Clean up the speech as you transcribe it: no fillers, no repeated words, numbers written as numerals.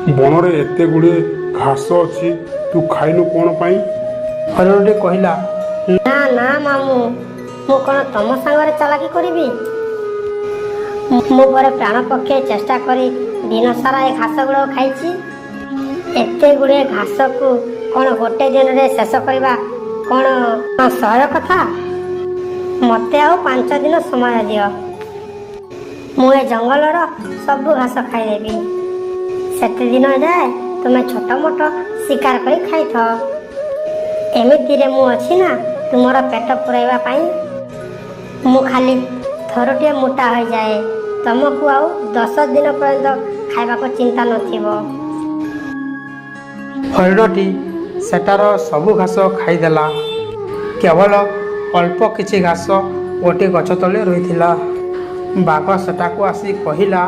ବଣରେ ଏତେ ଗୁଡ଼ିଏ ଘାସ ଅଛି, ତୁ ଖାଇନୁ କ'ଣ ପାଇଁ? ହରିଣଟି କହିଲା, ନା ନା ମାମୁଁ, ମୁଁ କ'ଣ ତମ ସାଙ୍ଗରେ ଚାଲାକି କରିବି? ମୁଁ ପରେ ପ୍ରାଣ ପକ୍ଷେ ଚେଷ୍ଟା କରି ଦିନ ସାରା ଏ ଘାସ ଗୁଡ଼ାକ ଖାଇଛି। ଏତେ ଗୁଡ଼ିଏ ଘାସକୁ କ'ଣ ଗୋଟେ ଦିନରେ ଶେଷ କରିବା କ'ଣ ସହଜ କଥା? ମୋତେ ଆଉ 5 ଦିନ ସମୟ ଦିଅ, ମୁଁ ଏ ଜଙ୍ଗଲର ସବୁ ଘାସ ଖାଇଦେବି। ସେତେ ଦିନ ଯାଏ ତୁମେ ଛୋଟ ମୋଟ ଶିକାର କରି ଖାଇଥାଅ। ଏମିତିରେ ମୁଁ ଅଛି ନା ତୁମର ପେଟ ପୁରାଇବା ପାଇଁ। ମୁଁ ଖାଲି ଥରୁଟିଏ ମୋଟା ହୋଇଯାଏ, ତମକୁ ଆଉ 10 ଦିନ ପର୍ଯ୍ୟନ୍ତ ଖାଇବାକୁ ଚିନ୍ତା ନଥିବ। ହରିଣଟି ସେଟାର ସବୁ ଘାସ ଖାଇଦେଲା। କେବଳ ଅଳ୍ପ କିଛି ଘାସ ଗୋଟିଏ ଗଛ ତଳେ ରହିଥିଲା। ବାଘ ସେଟାକୁ ଆସି କହିଲା,